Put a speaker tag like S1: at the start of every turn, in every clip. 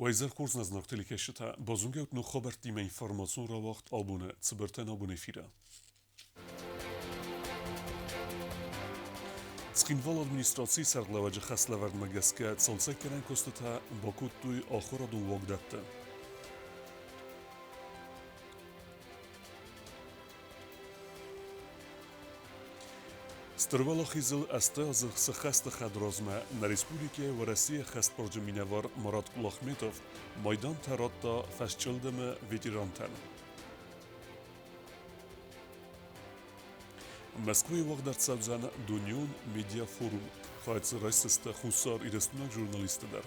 S1: Уӕ хорз нӕ зынаргъ телекӕсджытӕ, базонгӕут ног хабӕрттимӕ информацион рауагъд абоны цыбыртӕн абоны эфиры. Цхинвалы администрацийы сӕргълӕууӕджы хӕслӕвӕрдмӕ гӕсгӕ цалцӕггӕнӕн куыстытӕ бакодтой ахуырадон уагдӕтты. Стыр Уӕлахизыл азты азы цы хӕсты хӕдразмӕ нӕ республикӕйы Уӕрӕсейы хӕстбарджын минӕвар Марат Кулахметов майдантӕ радта фӕсчъылдымы ветерантӕн. Мӕскуыйы уагъд ӕрцӕудзӕн дунеон медиафорум. Хайад дзы райсдзысты Хуссар Ирыстойнаг журналистты дӕр.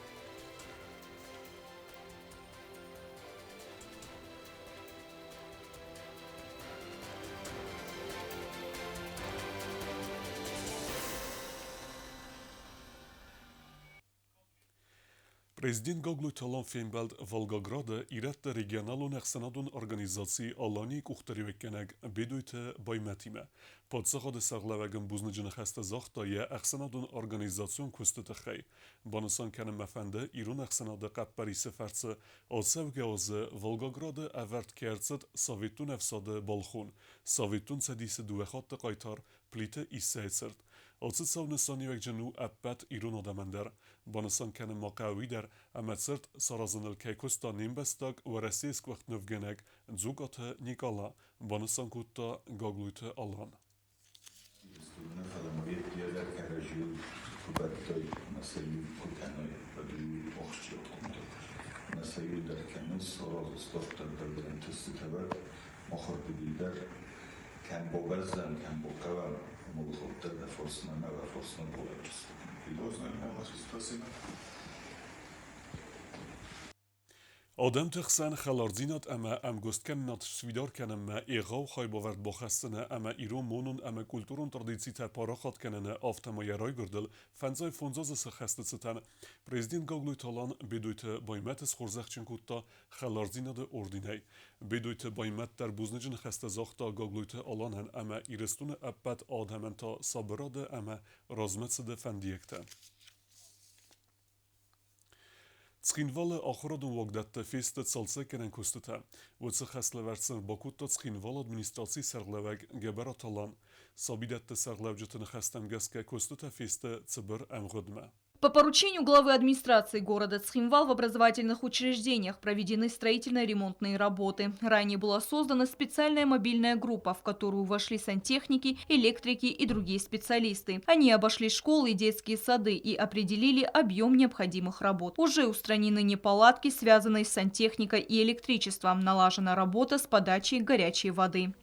S1: Президент Гаглойты Алан фембӕлд Волгограды ирӕтты регионалон ӕхсӕнадон организаци Алани-йы къухдариуӕггӕнӕг Бедойты Баймӕтимӕ. Паддзахады сӕргълӕууӕг ын бузныджы ныхӕстӕ загъта йӕ ӕхсӕнадон организацион куысты тыххӕй. Банысан кӕнын мӕ фӕнды, ирон ӕхсӕнады хъӕппӕрисы фӕрцы ацӕугӕ азы Волгограды ӕвӕрд кӕй ӕрцыд Советон ӕфсады балхон, Советон Цӕдисы дыууӕ хатты хъайтар Плиты Иссӕйы цырт. Ацы цау нысаниуӕгджын у ӕппӕт ирон адӕмӕн дӕр. Банысан кӕнын ма хъӕуы уый дӕр, ӕмӕ цырт саразыныл кӕй куыста не мбӕстаг Уӕрӕсейы сгуыхт нывгӕнӕг Дзугаты Никъала, банысан кодта Гаглойты Алан.
S2: Ирыстоны фӕлӕ ма йе дӕр кӕрӕдзийыл куы бӕттой ӕмӕ сӕ иу куы кӕной, уӕд уый у ахсджиаг хъуыддаг. Ӕмӕ сӕ иу дӕр кӕнынц, аразынц дарддӕр дӕр ӕнтыстытӕ вӕд, махырдыгӕй дӕр кӕм бабӕззӕм, кӕм бахъӕуӕм, уымыл дӕр нӕ фарсмӕ ӕмӕ уӕ фарсмӕ балӕудзыстӕм.
S1: Адӕмты хсӕн хӕлардзинад ӕмӕ ӕмгуысткӕнынад сфидар кӕнынмӕ егъау хайбавӕрд бахӕссыны ӕмӕ ирон монон ӕмӕ культурон традицитӕ парахат кӕныны, афтӕ ма йӕ райгуырдыл фӕндзай фондз азы цы хӕсты цытӕн президент Гаглойты Алан Бедойты Баймӕты схорзӕхджын кодта Хӕлардзинады орденӕй. Бедойты Баймӕт дӕр бузныджы ныхӕстӕ загъта Гаглойты Аланӕн ӕмӕ Ирыстоны ӕппӕт адӕмӕн та сабырады ӕмӕ размӕцыды фӕндиӕгтӕ. Цхинвалы ахуырадон уагдӕтты фесты цалцӕггӕнӕн куыстытӕ. Уыцы хӕслӕвӕрд сын бакодта Цхинвалы администрацийы сӕргълӕууӕг Гӕбӕраты Алан. Сабидӕтты сӕргълӕуджыты ныхӕстӕм гӕсгӕ куыстытӕ фесты цыбыр ӕмгъуыдмӕ.
S3: По поручению главы администрации города Цхинвал в образовательных учреждениях проведены строительно-ремонтные работы. Ранее была создана специальная мобильная группа, в которую вошли сантехники, электрики и другие специалисты. Они обошли школы и детские сады и определили объем необходимых работ. Уже устранены неполадки, связанные с сантехникой и электричеством. Налажена работа с подачей горячей воды.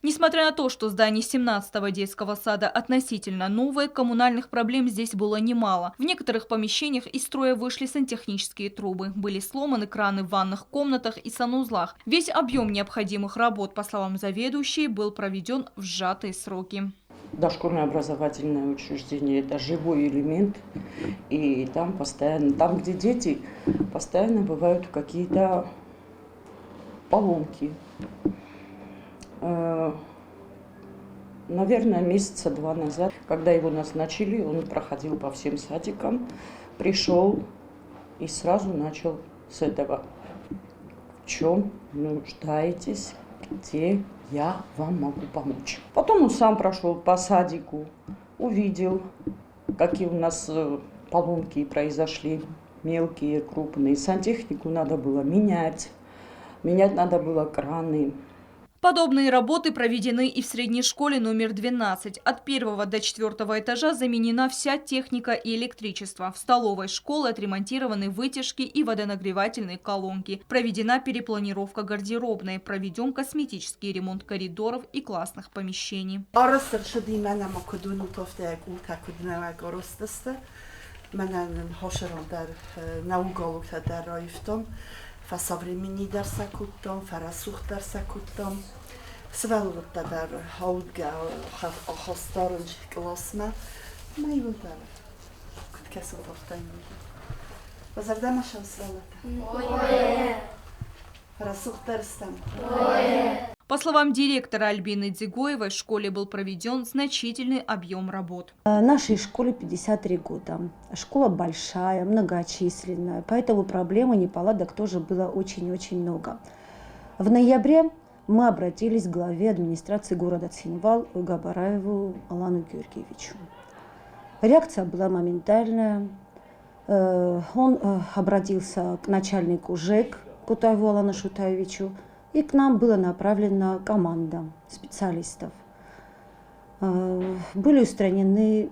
S3: Несмотря на то, что здание 17-го детского сада относительно новое, коммунальных проблем здесь было немало. В некоторых помещениях из строя вышли сантехнические трубы, были сломаны краны в ванных комнатах и санузлах. Весь объем необходимых работ, по словам заведующей, был проведен в сжатые сроки.
S4: Дошкольное образовательное учреждение – это живой элемент, и там постоянно, там, где дети, постоянно бывают какие-то поломки. Наверное, месяца два назад, когда его назначили, он проходил по всем садикам, пришел и сразу начал с этого. В чем нуждаетесь, где я вам могу помочь. Потом он сам прошел по садику, увидел, какие у нас поломки произошли, мелкие, крупные. Сантехнику надо было менять, менять надо было краны.
S3: Подобные работы проведены и в средней школе номер 12. От первого до четвертого этажа заменена вся техника и электричество. В столовой школы отремонтированы вытяжки и водонагревательные колонки. Проведена перепланировка гардеробной. Проведен косметический ремонт коридоров и классных помещений.
S5: Фӕсовременни дӕр сӕ кодтам, фӕрӕсугъддӕр сӕ кодтам. Сывӕллӕттӕ дӕр аудгӕ хастарын къласмӕ. Ӕмӕ иуылдӕр куыд кӕсут, афтӕ иуылдӕр. Уӕ зӕрдӕмӕ сӕ сывӕллӕттӕ? Рӕсугъддӕр стӕм.
S3: По словам директора Альбины Дзигоевой, в школе был проведен значительный объем работ.
S6: Нашей школе 53 года. Школа большая, многочисленная, поэтому проблем и неполадок тоже было очень-очень много. В ноябре мы обратились к главе администрации города Цхинвал Габараеву Алану Георгиевичу. Реакция была моментальная. Он обратился к начальнику ЖЭК Кутаеву Алану Шутаевичу, и к нам была направлена команда специалистов. Были устранены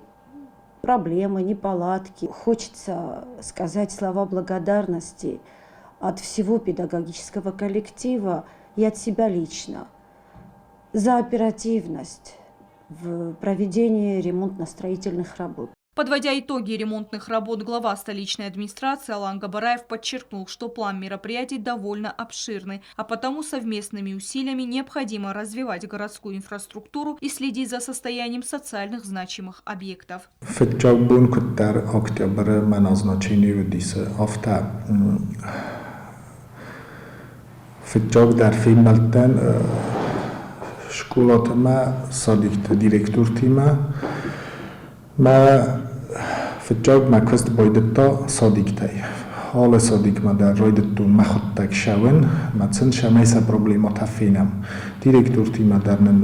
S6: проблемы, неполадки. Хочется сказать слова благодарности от всего педагогического коллектива и от себя лично за оперативность в проведении ремонтно-строительных работ.
S3: Подводя итоги ремонтных работ, глава столичной администрации Алан Габараев подчеркнул, что план мероприятий довольно обширный, а потому совместными усилиями необходимо развивать городскую инфраструктуру и следить за состоянием социальных значимых объектов.
S7: Фыццаг бон куыддӕр октябры мӕ назначение уыдис, афтӕ фыццагдӕр фембӕлдтӕн скъолаты мӕ садикты директортимӕ. Мӕ фыццаг мӕ куыст байдыдта садиктӕй. Алы садикмӕ дӕр райдыдтон мӕхуыдтӕг ссӕуын, мӕ сын цӕмӕй сӕ проблемӕтӕ фенӕм. Директортимӕ дӕр нын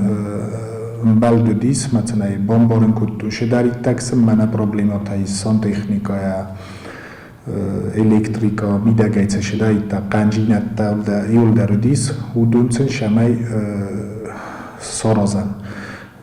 S7: ӕмбӕлд уыдис, мӕ сын ӕй бамбарын кодтон, цыдӕриддӕр сын мӕнӕ проблемӕтӕ ис сантехникӕйӕ, электрикӕ, мидӕгӕй цы цыдаидта, хъӕндзинӕдтӕ иуылдӕр уыдис, уыдон сын цӕмӕй саразӕм.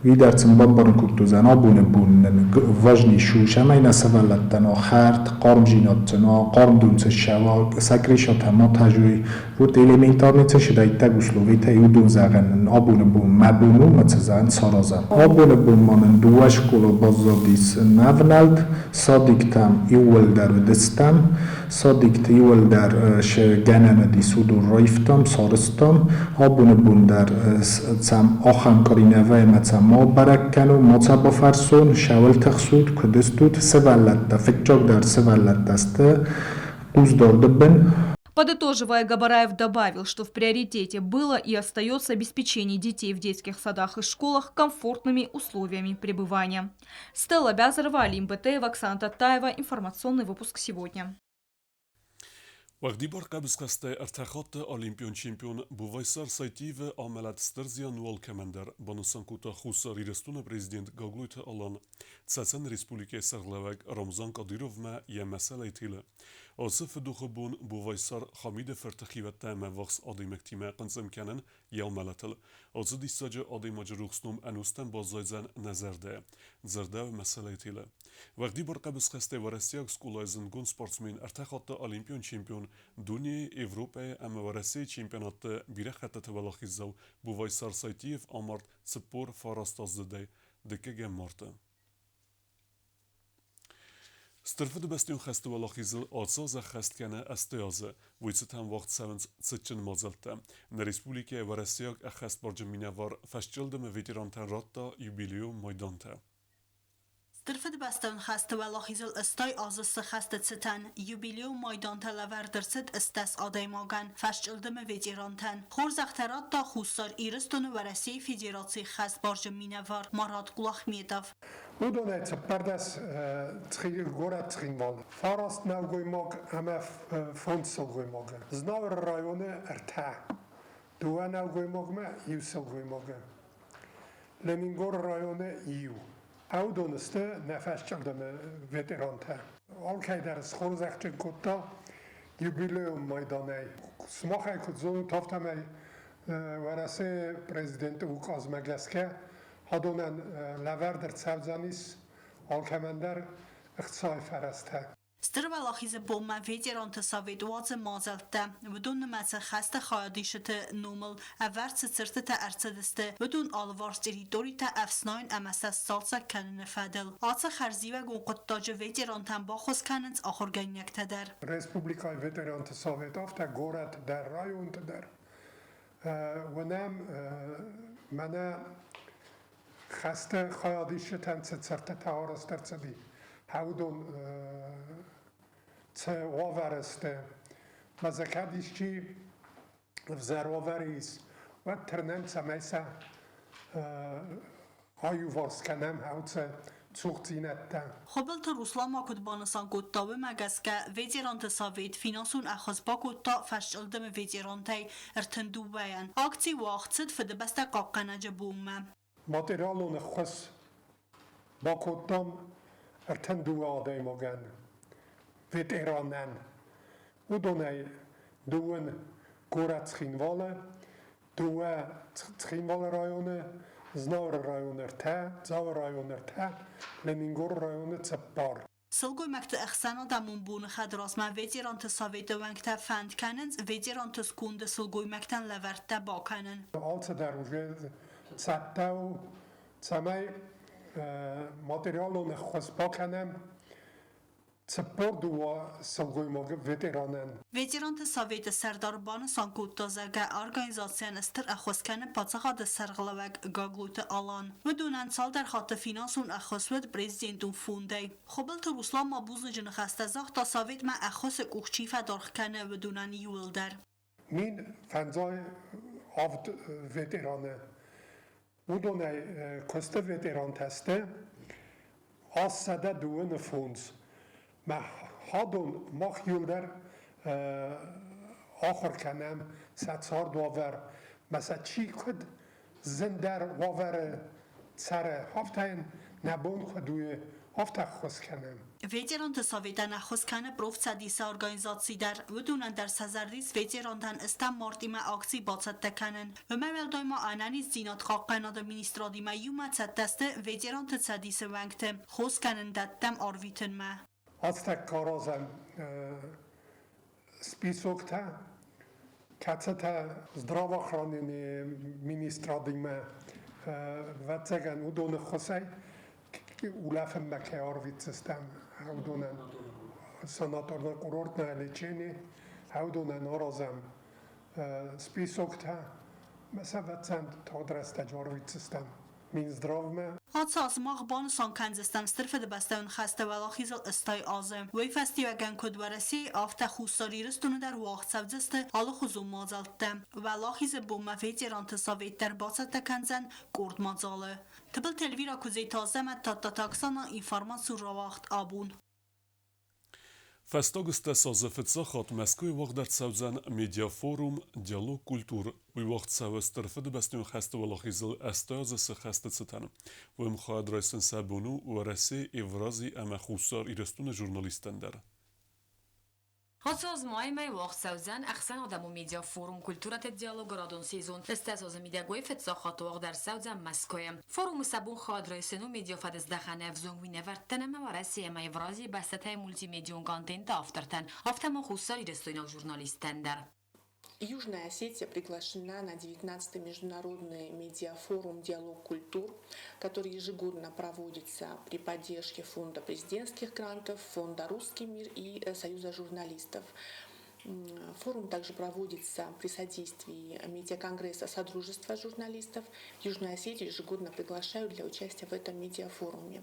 S7: Уый дӕр сын бамбарын кодтой, абоны бон нын важнейший у, цӕмӕй нӕ сывӕллӕттӕн хӕрд, хъармдзинад сын уа, хъарм дон сын ссӕуа, сӕ крышатӕ ма тӕзой. Вот элементарный цы цыдаиддаг условитӕ уыдон зӕгъӕн нын абоны бон мӕ бон у, мӕ цы зӕгъӕн саразӕм. Абоны бон ма нын дыууӕ скъола баззадис нӕвнӕлд, садиктӕм иууылдӕр уыдыстӕм. Садикты иуылдӕр цы гӕнӕн уыдис, уыдон раивтам, сарӕзтам. Абоны бон дӕр цӕм ахӕм къуыринӕвӕ ӕмӕ цӕм ма бӕрӕг кӕнон, ма цӕ бафӕрсон, цӕуыл тыхсут, куыд стут. Сывӕллӕттӕ, фыццагдӕр сывӕллӕттӕ сты хъусдарды бын.
S3: Подытоживая, Габараев добавил, что в приоритете было и остается обеспечение детей в детских садах и школах комфортными условиями пребывания. Стелла Бязарова, Алим Бетеева, Оксана Татаева. Информационный выпуск сегодня.
S1: Уӕгъдибар хъӕбысхӕстӕй ӕртӕ хатты олимпион чемпион Бувайсар Сайтиевы амӕлӕт стыр зиан у алкӕмӕндӕр, банысан кодта Хуссар Ирыстоны президент Гаглойты Алан. Цӕцӕны республикӕйы сӕргълӕууӕг Рамзан Кадыровмӕ йӕ мӕсӕлӕй телы. Ацы фыдохы бон Бувайсар Хамиды фырты хиуӕттӕ ӕмӕ ӕввахс адӕймӕгтимӕ хъынцъым кӕнын йӕ амӕлӕтыл. Ацы диссаджы адӕймаджы рухс ном ӕнустӕм баззайдзӕн нӕ зӕрдӕйы, дзырдӕуы мӕсӕлӕйы телы. Уӕгъдибар хъӕбысхӕстӕй уӕрӕсейаг скъолайы зындгонд спортсмен, ӕртӕ хатты олимпион чемпион, дунейы, Европӕйы ӕмӕ Уӕрӕсейы чемпионатты бирӕ хӕттыты уӕлахиздзау Бувайсар Сайтиев амард 49 аздзыдӕй дыккӕгӕм марты. Стыр Фыдыбӕстӕйон хӕсты уӕлахизыл ацы аз ӕххӕст кӕны 80 азы. Уый цытӕн уагъд цӕуынц цытджын мадзӕлттӕ. Нӕ республикӕйы уӕрӕсейаг ӕххӕстбарджын минӕвар фӕсчъылдымы ветерантӕн радта юбилейон майдантӕ.
S8: Стыр Фыдыбӕстӕйон хӕсты уӕлахизыл 80 азы цы хӕсты цытӕн юбилейон майдантӕ лӕвӕрд ӕрцыд 80 адӕймагӕн, фӕсчъылдымы ветерантӕн. Хорзӕхтӕ радта Хуссар Ирыстоны Уӕрӕсейы Федерацийы хӕстбарджын минӕвар Марат Кулахметов.
S9: Уыдонӕй 14 горӕт Цхинвалы, фараст нӕлгоймаг ӕмӕ фондз сылгоймагы. Знауыры районы ӕртӕ, дыууӕ нӕлгоймагмӕ, иу сылгоймагы. Ленингоры районы иу. Уыдон сты нӕ фӕсчъылдымы ветерантӕ. Алкӕй дӕр схорзӕхджын кодта юбилейон майданӕй. Сымахӕй куыд зонут, афтӕмӕй Уӕрӕсейы президенты указмӕ гӕсгӕ адонӕн лӕвӕрд ӕрцӕудзӕнис алкӕмӕндӕр ӕхцайы фӕрӕзтӕ.
S8: Стыр Уӕлахизы бонмӕ ветеранты совет уадзы мадзӕлттӕ. Уыдон нымӕцы хӕсты хайадисджыты номыл ӕвӕрд цы цыртытӕ ӕрцыдысты, уыдон алыварс территоритӕ ӕфснайын ӕмӕ сӕ сцалцӕг кӕныны фӕдыл. Ацы хӕрзиуӕгон хъуыддаджы ветерантӕн баххуыс кӕнынц ахуыргӕнинӕгтӕ дӕр.
S9: Республикӕйы ветеранты совет афтӕ горӕты дӕр, районты дӕр уынӕм мӕнӕ хӕсты хайадисджытӕн цы цыртытӕ арӕзт ӕрцыди, уыдон цы уавӕры сты. Мӕ дзы кӕд исчи Ӕвзӕр уавӕры ис, уӕд тырнӕм, цӕмӕй сӕ аиуварс кӕнӕм хӕлцы цухдзинӕдтӕ.
S8: Хуыбылты Руслан ма куыд банысан кодта, уымӕ гӕсгӕ ветеранты совет финансон ӕххуыс бакодта фӕсчъылдымы ветерантӕй 32-йӕн. Акци уагъд цыд Фыдыбӕстӕ хъахъхъӕнӕджы бонмӕ.
S9: Материалон ӕххуыс бакодтам 32 адӕймагӕн, ветеранӕн. Уыдонӕй дыууын горӕт Цхинвалы, дыууӕ Цхинвалы районы, Знауыры районы ӕртӕ, Дзауы районы ӕртӕ, Ленингоры районы цыппар.
S8: Сылгоймӕгты ӕхсӕнадӕмон боны хӕдразмӕ ветеранты советы уӕнгтӕ фӕнд кӕнынц ветеранты сконды сылгоймӕгтӕн лӕвӕрттӕ бакӕнын.
S9: Алцыдӕр уже цӕттӕ у, цӕмӕй материалон ӕххуыс бакӕнӕм 42 сылгоймаг ветеранӕн.
S8: Ветеранты советы сӕрдар банысан кодта, зӕгъгӕ, организацийӕн стыр ӕххуыс кӕны паддзахады сӕргълӕууӕг Гаглойты Алан. Уыдонӕн цалдӕр хатты финансон ӕххуыс уыд президентон фондӕй. Хуыбылты Руслан ма бузныджы ныхӕстӕ загъта советмӕ ӕххуысы къух чи фӕдаргъ кӕны, уыдонӕн иууылдӕр.
S9: 1057 ветераны. Уыдонӕй куысты ветерантӕ сты 825. Мӕ хӕдон мах иуылдӕр ахуыр кӕнӕм сӕ цардуавӕр, мӕ сӕ чи куыд зындӕр уавӕры цӕры, афтӕ йын нӕ бон куыд у, афтӕ ӕххуыс кӕнӕм.
S8: Ветеранты советӕн ӕххуыс кӕны профцӕдисы организаци дӕр. Уыдонӕн дӕр сӕ зӕрды ис ветерантӕн стӕм мартъимӕ акци бацӕттӕ кӕнын. Уымӕй уӕлдай ма ӕнӕниздзинад хъахъхъӕнады министрадимӕ иумӕ цӕттӕ сты ветеранты цӕдисы уӕнгты хос кӕнындӕттӕм арвитынмӕ.
S9: Ацтӕккӕ аразӕм списоктӕ, кӕцытӕ здравоохранение министрадимӕ ӕвӕццӕгӕн уыдоны ххуысӕй улӕфынмӕ кӕй арвитдзыстӕм, уыдонӕн санаторно-курортное лечение, уыдонӕн аразӕм списоктӕ, сӕ ӕвӕццӕн тагъд рӕстӕджы арвитдзыстӕм Минздравмӕ.
S8: Ацы аз мах банысан кӕндзыстӕм Стыр Фыдыбӕстӕйон хӕсты уӕлахизыл 80 азы. Уый фӕстиуӕгӕн куыд Уӕрӕсейы, афтӕ Хуссар Ирыстоны дӕр уагъд цӕудзысты алыхуызон мадзӕлттӕ. Уӕлахизы бонмӕ ветеранты совет дӕр бацӕттӕ кӕндзӕн къорд мадзалы. Тыбылты Эльвира Куыдзеты Азӕмӕт, Тадтаты Оксана, информацион рауагъд абон.
S1: Фӕстаг азы фыццаг хатт Мӕскуыйы уагъд ӕрцӕудзӕн медиафорум «Диалог культур». Уый уагъд цӕуы Стыр Фыдыбӕстӕйон хӕсты уӕлахизыл 80 азы цы хӕсты цытӕн. Уым хайад райсын сӕ бон у Уӕрӕсе, Еврази ӕмӕ Хуссар Ирыстоны журналисттӕн дӕр.
S10: Ацы аз маймӕ уагъд цӕудзӕн ӕхсӕнадӕмон медиафорум «Культурӕты диалог» радон сезон. 80 азы мидӕгой фыццаг хатт уагъд ӕрцӕудзӕн Мӕскуыйы. Форумы сӕ бон хайад райсын у медиафӕдыздӕхӕн ӕвзонг минӕвӕрттӕн ӕмӕ Уӕрӕсе ӕмӕ Евразийы бӕстӕтӕй мультимедион контенты автортӕн, афтӕ ма хуссарирыстойнаг журналисттӕн дӕр.
S11: Южная Осетия приглашена на 19-й международный медиафорум «Диалог культур», который ежегодно проводится при поддержке Фонда президентских грантов, Фонда «Русский мир» и Союза журналистов. Форум также проводится при содействии медиаконгресса Содружества журналистов. Южную Осетию ежегодно приглашают для участия в этом медиафоруме.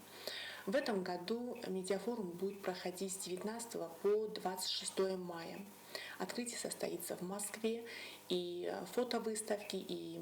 S11: В этом году медиафорум будет проходить с 19 по 26 мая. Открытие состоится в Москве, и фотовыставки, и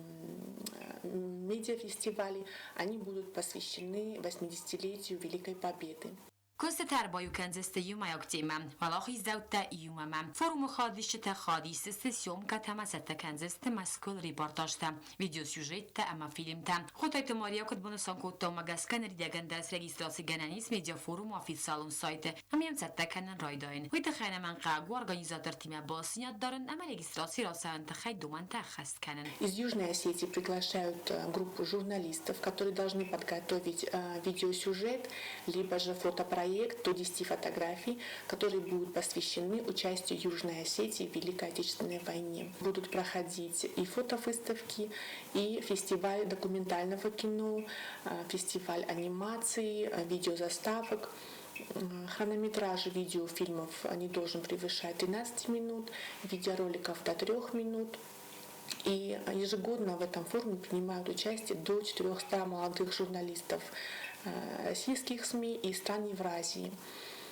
S11: медиафестивали, они будут посвящены 80-летию Великой Победы.
S10: Куыстытӕ ӕрбаиу кӕндзысты иумӕйаг темӕ «Уӕлахиздзӕуттӕ иумӕ». Форумы хайадисджытӕ хайад исдзысты съемкӕтӕ ӕмӕ цӕттӕ кӕндзысты Мӕскуыйыл репортажтӕ, видеосюжеттӕ ӕмӕ фильмтӕ. Хъотайты Мария куыд банысан кодта, уымӕ гӕсгӕ ныридӕгӕн дӕр срегистрацигӕнӕн ис медиафорумы официалон сайты ӕмӕ йӕм цӕттӕ кӕнын райдайын. Уый тыххӕй ӕнӕмӕнгхъӕуӕг у организатортимӕ балцдзинад дарын ӕмӕ регистраци рацӕуӕн тыххӕй домӕнтӕ ӕххӕст кӕнын.
S11: Из Южной Осетии приглашают группу журналистов, которые должны подготовить видеосюжет, либо же фотопроект до 10 фотографий, которые будут посвящены участию Южной Осетии в Великой Отечественной войне. Будут проходить и фотовыставки, и фестиваль документального кино, фестиваль анимации, видеозаставок. Хронометраж видеофильмов не должен превышать 13 минут, видеороликов до 3 минут. И ежегодно в этом форуме принимают участие до 400 молодых журналистов российских СМИ и стран Евразии.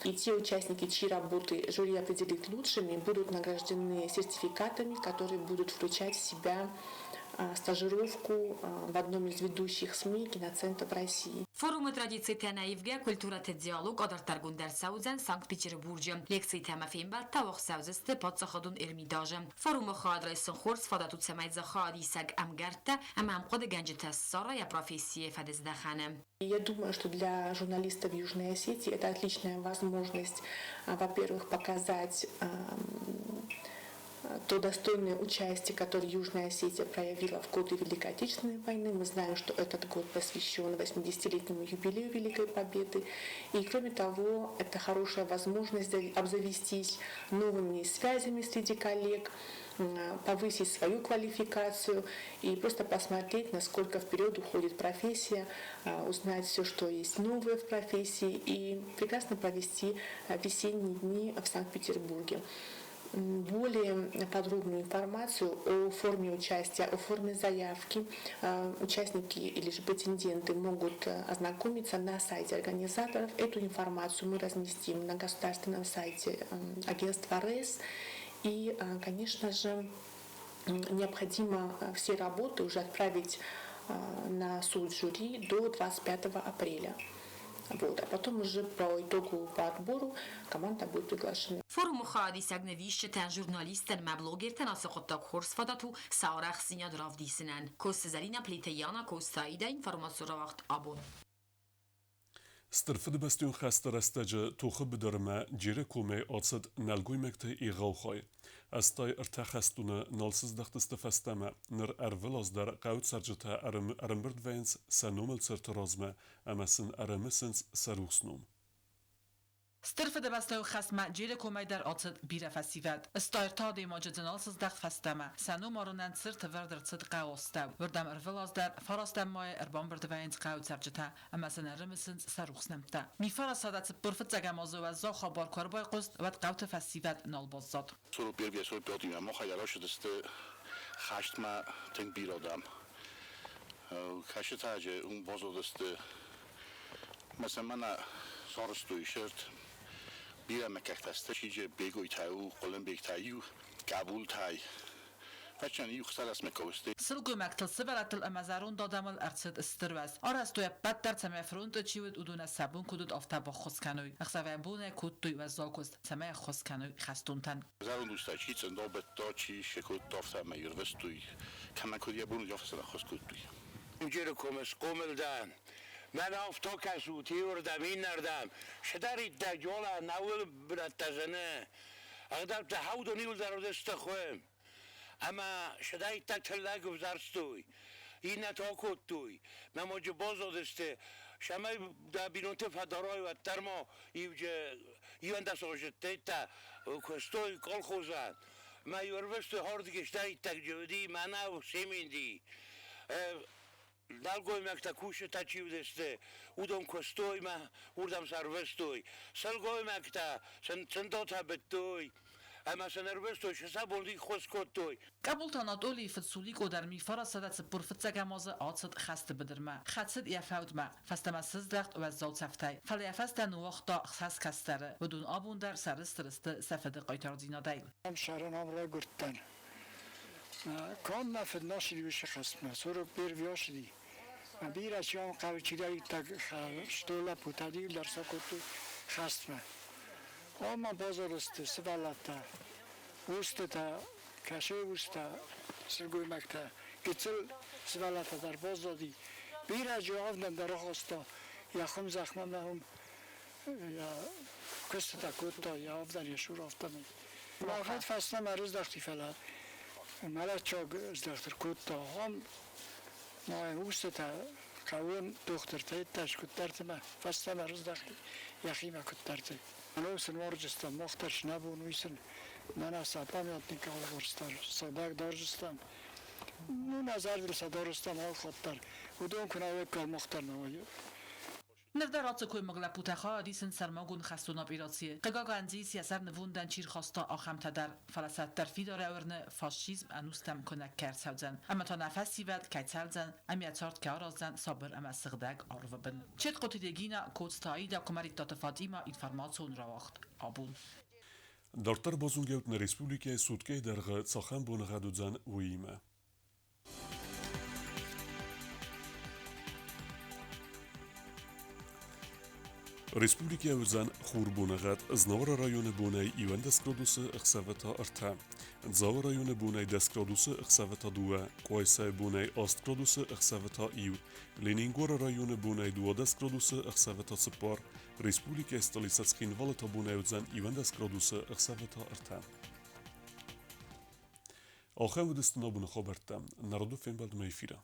S11: И те участники, чьи работы жюри определит лучшими, будут награждены сертификатами, которые будут включать в себя стажировку в одном из ведущих СМИ киноцентров России.
S10: Форумы традицитӕ нӕ ивгӕ, культурӕты диалог адарддӕргонд ӕрцӕудзӕн Санкт-Петербурджы. Лекцитӕ ӕмӕ фембӕлдтӕ уагъд цӕудзысты паддзахадон Эрмитажы. Форумы хайад райсын хорз фадат у, цӕмӕй дзы хайадисӕг ӕмгӕрттӕ ӕмӕ ӕмхъуыдыгӕнджытӕ ссара йӕ профессийы фӕдыздӕхӕны.
S11: Я думаю, что для журналистов Южной Осетии это отличная возможность, во-первых, показать то достойное участие, которое Южная Осетия проявила в годы Великой Отечественной войны. Мы знаем, что этот год посвящен 80-летнему юбилею Великой Победы. И кроме того, это хорошая возможность обзавестись новыми связями среди коллег, повысить свою квалификацию и просто посмотреть, насколько вперед уходит профессия, узнать все, что есть новое в профессии, и прекрасно провести весенние дни в Санкт-Петербурге. Более подробную информацию о форме участия, о форме заявки участники или же претенденты могут ознакомиться на сайте организаторов. Эту информацию мы разместим на государственном сайте агентства РЭС. И, конечно же, необходимо все работы уже отправить на суд жюри до 25 апреля. Вот. А потом уже по итогу, по отбору команда будет приглашена.
S10: Форумы хайадисӕг нывисджытӕн, журналисттӕн ӕмӕ блогертӕн ацы хъуыддаг хорз фадат у сӕ арӕхстдзинад равдисынӕн. Коцты Зӕлинӕ, Плиты Яна, Коцты Аидӕ, информацион рауагъд Абон.
S1: Стыр Фыдыбӕстӕйон хӕсты рӕстӕджы тохы быдырмӕ Джеры комӕй ацыд нӕлгоймӕгты егъау хай. 83 хӕстоны нал сыздӕхтысты фӕстӕмӕ. Ныр ӕрвылаз дӕр хъӕуы цӕрджытӕ ӕрӕмбырд вӕййынц сӕ номыл цырты размӕ ӕмӕ сын ӕрымысынц сӕ рухс ном.
S12: Стыр Фыдыбӕстӕйон хӕстмӕ Джеры комӕй дӕр ацыд бирӕ фӕсивӕд. 83 адӕймаджы дзы нал сыздӕхт фӕстӕмӕ. Сӕ ном арынӕн цырт ӕвӕрд ӕрцыд хъӕуы астӕу. Уырдӕм ӕрвылаз дӕр фарастӕм майы ӕрбамбырд вӕййынц хъӕуы цӕрджытӕ ӕмӕ сын ӕрымысынц сӕ рухс нӕмттӕ. 1445 азы уӕззау хабар куы ӕрбайхъуыст, уӕд хъӕуты фӕсивӕд нал баззад.
S13: 41 45 махӕй рацыдысты хӕстмӕ тынг бирӕ адӕм. Кӕсытаджы уым баззадысты мӕ сӕ мӕнӕ сарӕзтой сырд. Бирӕ мыггӕгтӕ сты Сиджы Бегойтӕ у, Хъуылымбегтӕ иу, Къӕбултӕй. Фӕччӕн иу хсӕрӕсмӕ кӕуысты.
S12: Сылгоймӕгтыл, сывӕллӕттыл ӕмӕ зӕронд адӕмыл ӕрцыд стыр уӕз. Арӕзтой ӕппӕт дӕр, цӕмӕй фронты чи уыд, уыдонӕн сӕ бон куыд уыд, афтӕ баххуыс кӕной. Ӕхсӕвӕй-бонӕй кодтой уӕззау куыст, цӕмӕй ӕххуыс кӕной хӕстонтӕн.
S13: Зӕронд устӕ чи цъындабӕтта, чи сӕ кодта, афтӕмӕй ирвӕзтой, кӕмӕн куыд йӕ бон уыди, афтӕ сын ӕххуыс кодтой.
S14: Джеры комы схъомыл дӕн. Мӕн афтӕ кӕсут иуырдӕм, иннӕрдӕм. Цыдӕриддӕр Джола науыл бынӕттӕ зыны. Ӕгъдӕуттӕ хаудон иуылдӕр уыдысты хуы. Ӕмӕ цыдӕриддӕр тыллӕг ӕвзӕрстой, иннӕтӕ акодтой. Мӕ моджы баззадысты, цӕмӕй дӕ бинонты фӕдарай, уӕддӕр ма иуӕндӕс азы куыстой колхозӕн. Мӕ ӕрвысты хӕрдгӕ цыдӕриддӕр уыди, мӕнӕу, цеменди. Нӕлгоймӕгтӕ кусджытӕ чи уыдысты, уыдон куыстой мӕ уырдӕм сӕ ӕрвыстой. Сылгоймӕгтӕ сын цъындатӕ быдтой ӕмӕ сын ӕрвыстой, сӕ бон ххуыс кодтой.
S12: Къӕбулты Анатолийы фыд Суликъо дӕр 1445 азы ацыд хӕсты быдырмӕ. Хӕцыд йӕ фӕудмӕ, фӕстӕмӕ сыздӕхт уӕззау цӕфтӕй. Фӕлӕ йӕ фӕстӕ ныууагъта хӕс кӕстӕры. Уыдон абон дӕр сӕрыстыр сты сӕ фыды хъайтардзинадӕй.
S15: Ам сӕрӕн ам райгуырдтӕн. Канд мӕ фыд нӕ ссыди уыцы хӕстмӕ, 41 ссыди. Бирӕ чи ам хъӕуы чидӕриддӕр стыр лӕппутӕ дӕр сӕ кодтой хӕстмӕ. Ам ма баззадысты сывӕллӕттӕ, устытӕ, кӕсы устӕ, сылгоймӕгтӕ, гыццыл сывӕллӕттӕ дӕр баззади. Бирӕ авдӕн дӕр ахаста йӕ хуымзӕхмӕ мӕ уым йӕ куыстытӕ кодта, йӕ авдӕн йӕ сур афтӕмӕй. Махӕй фӕстӕмӕ ӕрыздӕхти, фӕлӕ мӕлӕтчаг здӕхт ӕркодта. Ам ма устытӕ хъӕуон дохтыртӕ куыддӕрты мӕ фӕстӕмӕ ӕрыздӕхти йӕхимӕ куыддӕрты. Мӕнӕу сын уарзыстӕм, мах дӕр нӕ бон уый сын мӕнӕ сӕ памятник алыварстар, сыгъдӕг дарджыстӕм. Ну, нӕ зӕрдыл сӕ дарыстӕм алхатт дӕр. Уыдон куы нӕ уаиккой, мах дӕр нӕ уаиккой.
S12: Ныр дӕр ацы коймаг лӕппутӕ хайад исынц сӕрмагонд хӕстон операцийы. Хъыгагӕн дзы ис, йӕ сӕр нывондӕн чи рхаста, ахӕмтӕ дӕр. Фӕлӕ сӕ уӕддӕр фидарӕй уырны, фашизм ӕнустӕм куынӕг кӕй ӕрцӕудзӕн ӕмӕ та нӕ фӕсивӕд кӕй цӕрдзӕн ӕмӕ йӕ цард кӕй араздзӕн сабыр ӕмӕ сыгъдӕг арвы бын. Четкъоты Регина, Коцты Аидӕ, Куымӕридтаты Фатимӕ, информацион рауагъд абон.
S1: Дарддӕр базонгӕут нӕ республикӕйы суткӕйы дӕргъы цахӕм боныгъӕд уыдзӕн, уыимӕ. Республикӕ уыдзӕн хурбоныгъӕд Знауыры районы бонӕй 11 градусы, ӕхсӕвы та ӕртӕ. Дзауы районы бонӕй 10 градусы, ӕхсӕвы та дыууӕ. Къуайсайы бонӕй 8 градусы, ӕхсӕвы та иу. Ленингоры районы бонӕй 12 градусы, ӕхсӕвы та цыппар. Республикӕйы столицӕ Цхинвалы та бонӕй уыдзӕн 11 градусы, ӕхсӕвы та ӕртӕ. Ахӕм уыдысты нӕ боны хабӕрттӕ. Народу фембӕлдмӕ эфиры.